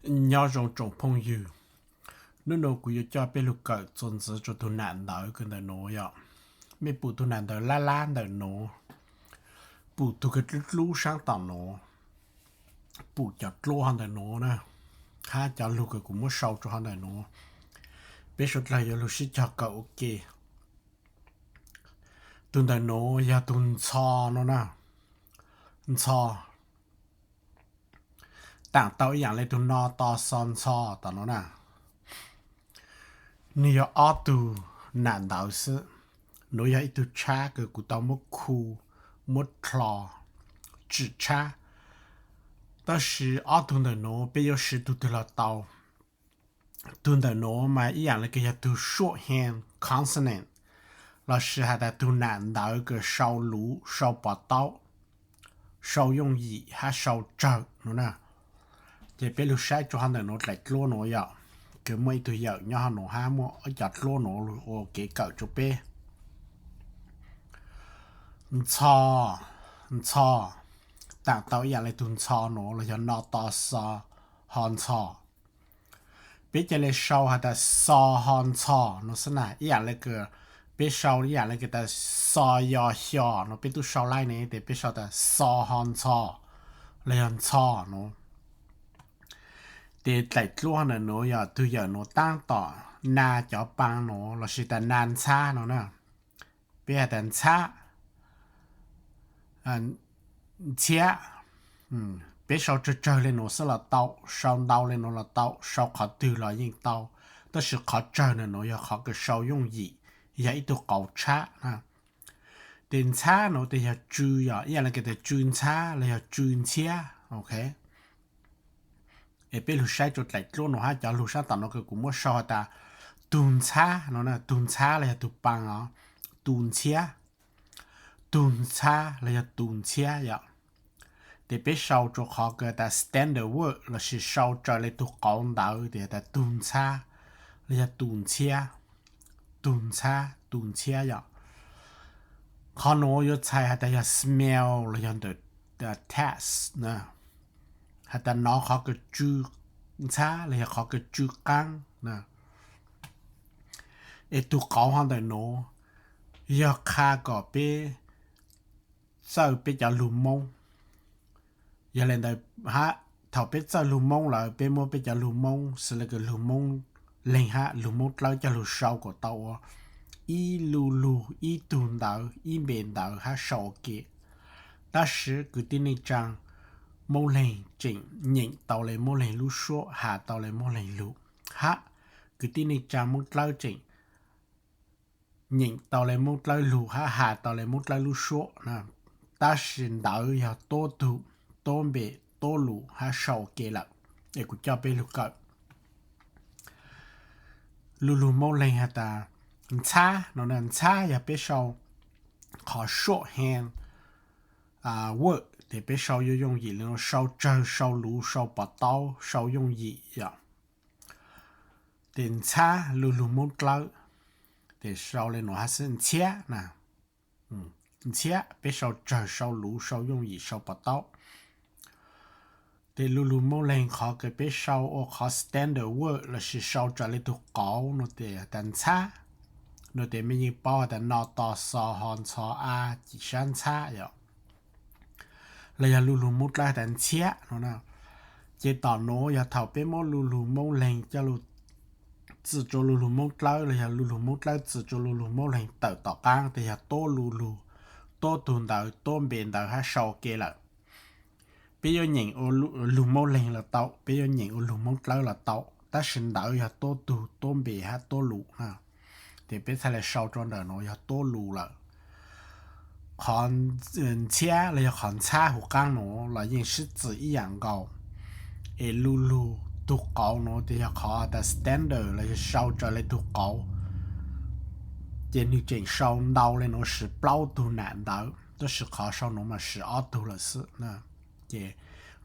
Nyob zoo tsoom phooj ywg, hnub no kuv yuav coj peb lug kawm txuas ntxiv rua tug nam ntawv kws ntawm nuav yom. Mej pum tug nam ntawv lab lab ntawm nuav, pum tug kws dlub dlub saab tom nuav, pum cov dluab hov ntawm nuav na, hab cov lug kws kuv muab sau rua hov ntawm nuav. Peb suav dlawg yuav lug sib cog kawm ua ke. Tug ntawm nuav yog tug ntxho no na, ntxho. Taam tau ib yaam le tug no to xo ntxho tom nuav na. Nwg yog ob tug nam ntawv xwb. Nuav yog ib tug tshab kws kuv tau muab khu, muab dlo, tsim tshab. Tab sis ob tug ntawm nuav peb yuav siv tug twg los tau. Tug ntawm nuav mas ib yaam le kws yog tug shorthand consonant, lossis has tas tug nam ntawv kws sau luv, sau pov taub, sau yooj yim hab sau tsawg no na. Ces peb lug saib rua hov ntawm nuav dlaim dluab nuav yom, kws muaj ib tug yawm nyob hov nuav hab muaj ib cov dluab nuav lug ua kev kawm rua peb. Ntxho, ntxho, taam tau ib yaam le tug ntxho nuav los yog no to xo ho ntxho. Peb ca le sau has tas xo ho ntxho no xwb na, ib yaam le kws peb sau ib yaam le kws tas xo yo xyo no peb tub sau laib ne, tes peb sau tas xo ho ntxho los yog ntxho no. Tes dlaim dluab ntawm nuav yog tug yawm nuav taab tom na cov paa nuav lossis tas na ntxhab no na. Peb has tas ntxhab, ntxhiab. Peb sau tsawg tsawg le nuav xwb los tau, sau ntau le nuav los tau, sau qhov twg los yeej tau. Tab sis qhov tsawg ntawm nuav yog qhov kws sau yooj yim, yog ib tug qauv tshab na. Tes ntxhab nuav tes yog tsw, yog ib yaam le kws tas tsw ntxhab los yog tsw ntxhiab, ok. Es peb lug saib rua dlaim dluab nuav hab cov lug saab tom nuav kws kuv muab sau has tas tug ntxhab no na, tug ntxhab los yog tug paa os, tu ntxhiab, tug ntxhab los yog tu ntxhiab yom. Tes peb sau rua qhov kws tas standard word lossis sau raws le tug qauv ntawv tes has tas tug ntxhab los yog tu ntxhiab, tug ntxhab, tu ntxhiab yom. Qhov nuav yuav txhais has tas yog smell los yog ntawm taste na, has tas nov qhov kws tsw ntxhab los yog qhov kws tsw qaab na. Es tug qauv hov ntawm nuav yog qha kom peb txawj peb cov lug Moob. Yog le ntawd hab, thaum peb txawj lug Moob lawm peb muab peb cov lug Moob xws le kws lug Moob Leeg hab lug Moob Dlawb coj lug sau kom tau ua ib lu lug, ib tug ntawv, ib npe ntawv hab sau ua ke. Tab sis kwv tij neej tsaa Moob Leeg tseem nyeem tau le Moob Leeg lub suab, has tau le Moob Leeg lug, hab kwv tij neej tsaa Moob Dlawb tseem nyeem tau le Moob Dlawb lug hab has tau le Moob Dlawb lub suab na. Tab sis ntawv yog tuab tug, tuab npe, tuab lus hab sau ua ke lawm. Es kuv coj peb lug kawm lu lug Moob Leeg has tas ntxhab no na. Ntxhab yog peb sau qhov shorthand word tes peb sau yooj yooj yim le nuav, sau tsawg, sau luv, sau pov taub, sau yooj yim yom. Tes ntxhab lu lug Moob Dlawb tes sau le nuav hab xwb, ntxhiab na. Ntxhiab peb sau tsawg, sau luv, sau yooj yim, sau pov taub. Tes lu lug Moob Leeg qhov kws peb sau ua qhov standard word lossis sau raws le tug qauv no tes tas ntxhab no tes mej yeej paub has tas no to xo ho ntxho a ci sab ntxhab yom. Los yog lu lug Moob Dlawb has tas ntxhiab no na. Ces tom nuav yog thaum peb muab lu lug Moob Leeg coj lug txwm rua lu lug Moob Dlawb los yog lu lug Moob Dlawb txwm rua lu lug Moob Leeg tawm tom qaab tes yog tuab lu lug, tuab tug ntawv, tuab npe ntawv hab sau ua ke lawm. Peb yuav nyeem ua lug Moob Leeg los tau, peb yuav nyeem ua lug Moob Dlawb los tau, tab sis ntawv yog tuab tug, tuab npe hab tuab lus na. Ces peb txhaj le sau rua ntawm nuav yog tuab lus lawm. Qhov ntxhiab los yog qhov ntxhab huv qaab nuav los yeej sib txwm ib yaam nkaus. Es lu lug tug qauv nuav tes yog qhov tas standard los yog sau raws le tug qauv. Ces nwg tseem sau ntau le nuav siv plaub tug nam ntawv, tab sis qhov sau nuav mas siv ob tug lawm xwb. Ces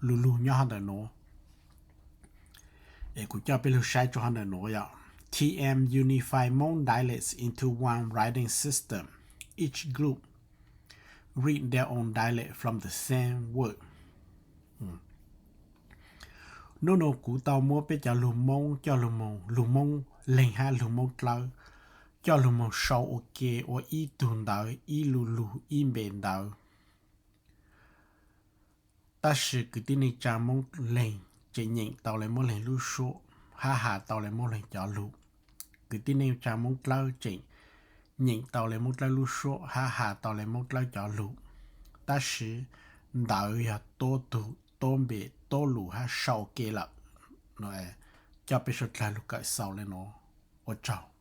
lu lug nyob hov ntawm nuav. Es kuv coj peb lug saib rua hov ntawm nuav yom. T M unify Hmong dialects into one writing system. Each group read their own dialect from the same word. Hnub no kuv tau muab peb cov lug Moob coj lug moog, lug Moob Leeg hab lug Moob Dlawb coj lug moog sau ua ke ua ib tug ntawv, ib lu lug ib npe ntawv. Tab sis kwv tij neej tsaa Moob Leeg tseem nyeem tau le Moob Leeg lub suab hab has tau le Moob Leeg cov lug. Kwv tij neej tsaa Moob Dlawb tseem nyeem tau le Moob Dlawb lub suab hab has tau le Moob Dlawb cov lug. Tab sis ntawv yog tuab tug, tuab npe, tuab lus hab sau ke lawm. Coj peb suav dlawg lug kawm xaus le nuav. Ua tsaug.